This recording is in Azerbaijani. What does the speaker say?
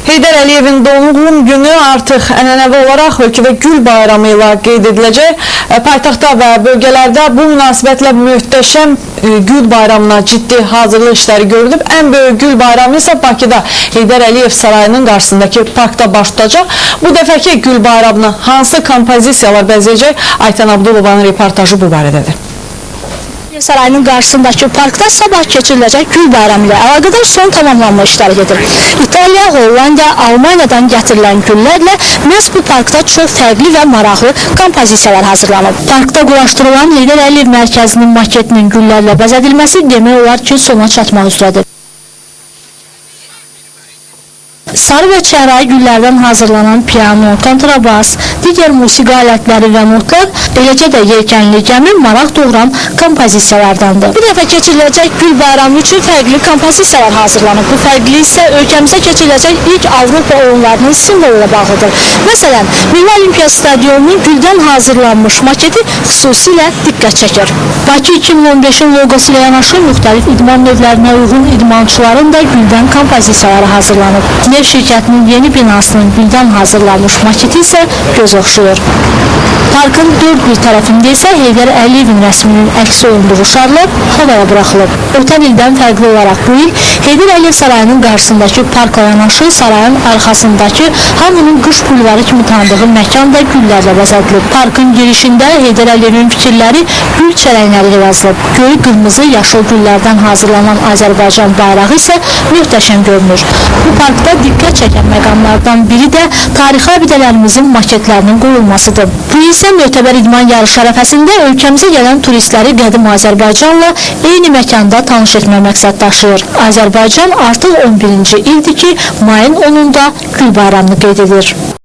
Heydər Əliyevin doğum günü artıq ənənəvi olaraq ölkədə Gül Bayramı ilə qeyd ediləcək. Paytaxtda və bölgələrdə bu münasibətlə möhtəşəm Gül Bayramına ciddi hazırlıq işləri görülüb. Ən böyük Gül Bayramı isə Bakıda Heydər Əliyev Sarayının qarşısındakı parkda baş tutacaq. Bu dəfəki Gül Bayramını hansı kompozisiyalar bəzəyəcək? Aytən Abdulovanın reportajı bu barədədir. Sarayının qarşısındakı parkda sabah keçiriləcək Gül Bayramı ilə əlaqədar son tamamlanma işləri gedir. İtaliya, Hollandiya, Almaniyadan gətirilən güllərlə məhz bu parkda çox fərqli və maraqlı kompozisiyalar hazırlanıb. Parkda quraşdırılan Heydər Əliyev mərkəzinin maketinin güllərlə bəzədilməsi demək olar ki, sona çatmaq üzrədir. Sarı və çəhrayı güllərdən hazırlanan piano, kontrabas, digər musiqi alətləri və notlar, eləcə də yelkənli gəmi maraq doğuran kompozisiyalardandır. Bu dəfə keçiriləcək Gül Bayramı üçün fərqli kompozisiyalar hazırlanıb. Bu fərqlilik isə ölkəmizə keçiriləcək ilk Avropa oyunlarının simvolu ilə bağlıdır. Məsələn, Milli Olimpiya Stadionunun güldən hazırlanmış maketi xüsusilə diqqət çəkir. Bakı 2015-in loqosu ilə yanaşı müxtəlif idman növlərinə uyğun idmançıların da güldən kompozisiyaları hazırlanıb. Neft şirkətinin yeni binasının güldən hazırlanmış maketi isə göz oxşayır. Parkın dörd bir tərəfində isə Heydər Əliyevin rəsminin əks olunduğu şarlar havaya buraxılıb. Ötən ildən fərqli olaraq bu il Heydər Əliyev Sarayının qarşısındakı parkla yanaşı sarayın arxasındakı hamının qış bulvarı kimi tanıdığı məkan da güllərlə bəzədilib. Parkın girişində Heydər Əliyevin fikirləri gül çələnləri ilə yazılıb. Göy, qırmızı, yaşıl güllərdən hazırlanan Azərbaycan bayrağı isə möhtəşəm görünür. Bu parkda diqqət çəkən məqamlardan biri də tarixi abidələrimizin maketlərinin qoyulmasıdır. Bu isə mötəbər idman yarışı ərəfəsində ölkəmizə gələn turistləri qədim Azərbaycanla eyni məkanda tanış etmək məqsəd daşıyır. Azərbaycan artıq 11-ci ildir ki, mayın 10-unda Gül Bayramını qeyd edir.